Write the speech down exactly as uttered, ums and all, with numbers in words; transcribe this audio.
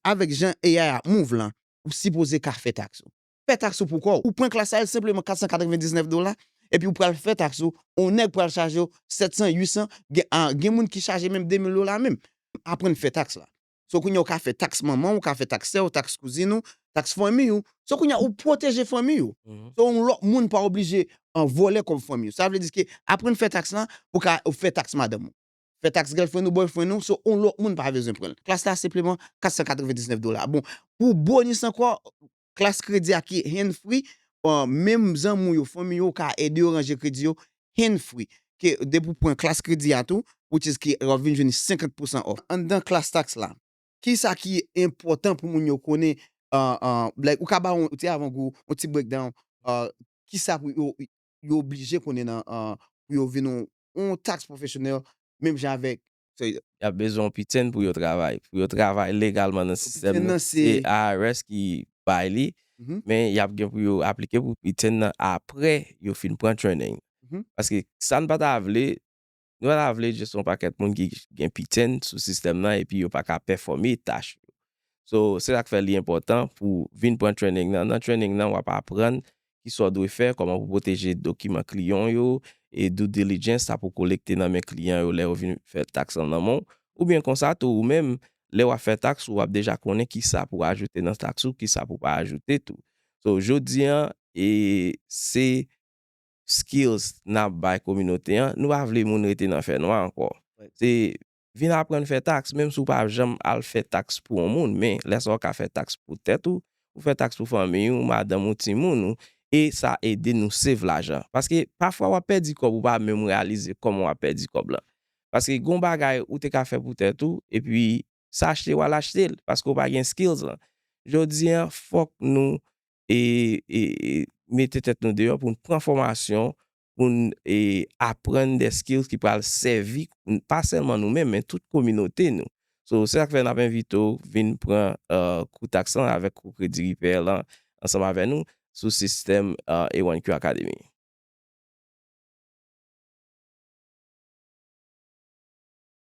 avèk jan A I ap move lan, ou sipoze ka fè taks ou. Fè taks ou pou kò w. Ou pran klas la, l senpleman kat san katrevendiznèf dola, epi ou pral fè taks ou, yon nèg pral chaje w sèt san, uit san, gen, a, gen moun ki chaje menm de mil dola menm. Aprann fè taks la. So, kounye a ou ka fè taks manman w, ou ka fè taks sè w, taks kouzin ou, taks fanmi ou. So, kounye a ou pwoteje fanmi ou. So, yon lòt moun pa oblije an vòlè kòb fanmi ou. Sa vle di ke aprann fè taks la, ou ka fè taks madanm ou. Fè taks girlfriend ou boyfriend ou, so, yon lòt moun pa bezwen pran l. Klas la senpleman kat san katrevendiznèf dola. Bon, pou bonis ankò, klas kredi a ki hand free, uh, menm zanmi w yo, fanmi yo, ou ka ede yo ranje kredi yo hand free. Ke depi w pran klas kredi a tou, which is ki w ap vin jwenn senkant pousan off. Anndan klas taks la, kisa ki enpòtan pou moun yo konnen, uh, uh, like, ou ka ba yon ti avangou, yon ti breakdown, uh, kisa pou yo, yo oblije konnen nan, uh, pou yo vin yon, yon tax professional, menm jan avèk. So, y ap bezwen yon piten pou yo travay, pou yo travay legalman nan sistèm nan. Se I R S ki bay li, men y ap gen pou yo aplike pou piten nan apre yo fin pran training. Paske sa n pa ta vle, nou pa ta vle just yon pakèt moun ki gen piten sou sistèm nan epi yo pa ka pèfòme tach yo. So, se sa k fè li enpòtan pou vin pran training nan. Nan training nan, w ap aprann kisa w dwe fè, kòman pou pwoteje dokiman kliyan w yo, e due diligence, sa pou kolekte nan men kliyan yo lè yo vin fè taks lan nan men w. Oubyen konsa tou, ou menm, lè w ap fè taks ou, w ap deja konnen kisa pou ajoute nan taks ou, kisa pou pa ajoute tou. So, jodi an, e se skills n ap bay kominote an, nou pa vle moun rete nan fènwa ankò. Se vin aprann fè taks, menm si w pa janm al fè taks pou yon moun, men lè sa w ka fè taks pou tèt ou, ou fè taks pou fanmi w, madanm ou, timoun ou, e sa ede nou save lajan. Paske pafwa w ap pèdi kòb, ou pa menm reyalize kòman w ap pèdi kòb lan. Paske gen yon bagay ou te ka fè pou tèt ou, epi sa achte w al achte l, paske w pa gen skills lan. Jodi an, fòk nou e, e, e mete tèt nou deyò pou n pran fòmasyon, pou n e, aprann de skills ki pral sèvi n, pa sèlman nou menm, men tout kominote nou. So, se sa k fè n ap envite w vin pran uh, kou taks lan avèk kou kredi ripè lan ansanm avè nou sou sistèm uh, A one Q Academy.